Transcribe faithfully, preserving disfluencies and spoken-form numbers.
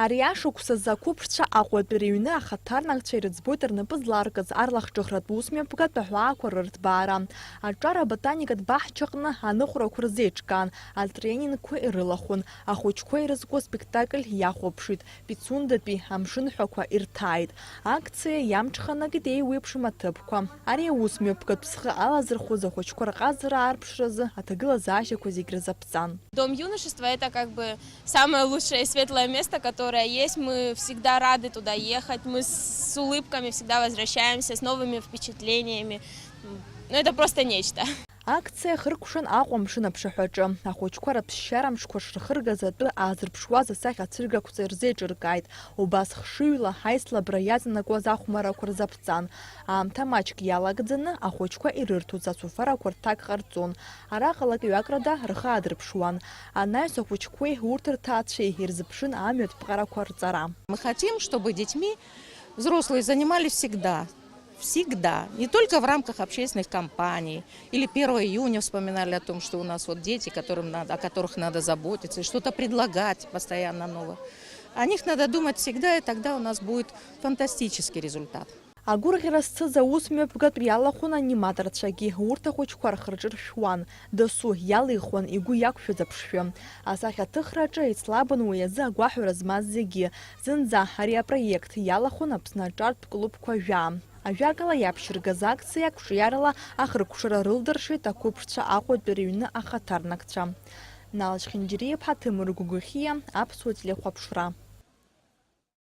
Ари ашықәсазы ақәыԥшцәа Аҟәатәи рыҩны ахаҭарнакцәа ирыӡбоит рнапы зларкыз арлахҿыхратә усмҩаԥгатә аҳәаақәа рырҭбаара. Аҿар аботаникатә баҳчаҟны аныҟәрақәа рзеиҿкаан, атренингқәа ирылахәын, ахәыҷқәа ирызку аспектакль иахәаԥшит, Пицундатәи амшынҳәақәа ирҭааит. Акциа иамҽханакит еиуеиԥшым аҭыԥқәа. Ари аусмҩаԥгатә зхы алазырхәыз ахәыҷқәа рҟазара аарԥшразы аҭагылазаашьақәа зегь рзаԥҵан. Дом юношества — это как бы самое лучшее и светлое место, которое есть. Мы всегда рады туда ехать. Мы с улыбками всегда возвращаемся, с новыми впечатлениями. М, ну, это просто нечто. Акциа ахыркәшан Аҟәа амшын аԥшаҳәаҿы. Ахәыҷқәа рыԥсшьара мшқәа шрыхыргаз атәы аазырԥшуаз асахьа ацәыргақәҵа рзеиҿыркааит. Убас хшыҩла аицлабра иаҵанакуаз ахәмаррақәа рзаԥҵан. Аамҭа маҷк иалагӡаны ахәыҷқәа ирырҭоз ацәофарақәа рҭак ҟарҵон. Араҟа лакҩакрада рхы аадырԥшуан. Анаҩс ахәыҷқәеи урҭ рҭаацәеи ирзыԥшын амҩатә ԥҟарақәа рҵара. Мы хотим, чтобы детьми взрослые занимались всегда. Всегда. Не только в рамках общественных кампаний. Или первого июня вспоминали о том, что у нас вот дети, которым надо, о которых надо заботиться, и что-то предлагать постоянно новое. О них надо думать всегда, и тогда у нас будет фантастический результат. Агәырӷьара зцыз аусмҩаԥгатә иалахәын аниматорцәагьы, урҭ ахәыҷқәа рхырҿы ршәуан, дасу иалихуан игәы иақәшәаз аԥшшәы. Асахьаҭыхраҿы еицлабын уи азы агәаҳәара змаз зегьы. Зынӡа ари апроект иалахәын Аԥсны аҿартә клубқәа жәаа. Ажәакала, иаԥшьыргаз акциа қәҿиарала ахыркәшара рылдыршеит ақәыԥшцәа Аҟәатәи рыҩны ахаҭарнакцәа. Нал Чхинџьариа-иԥҳа, Ҭемыр Гәыгәхиа, Аԥсуа телехәаԥшра.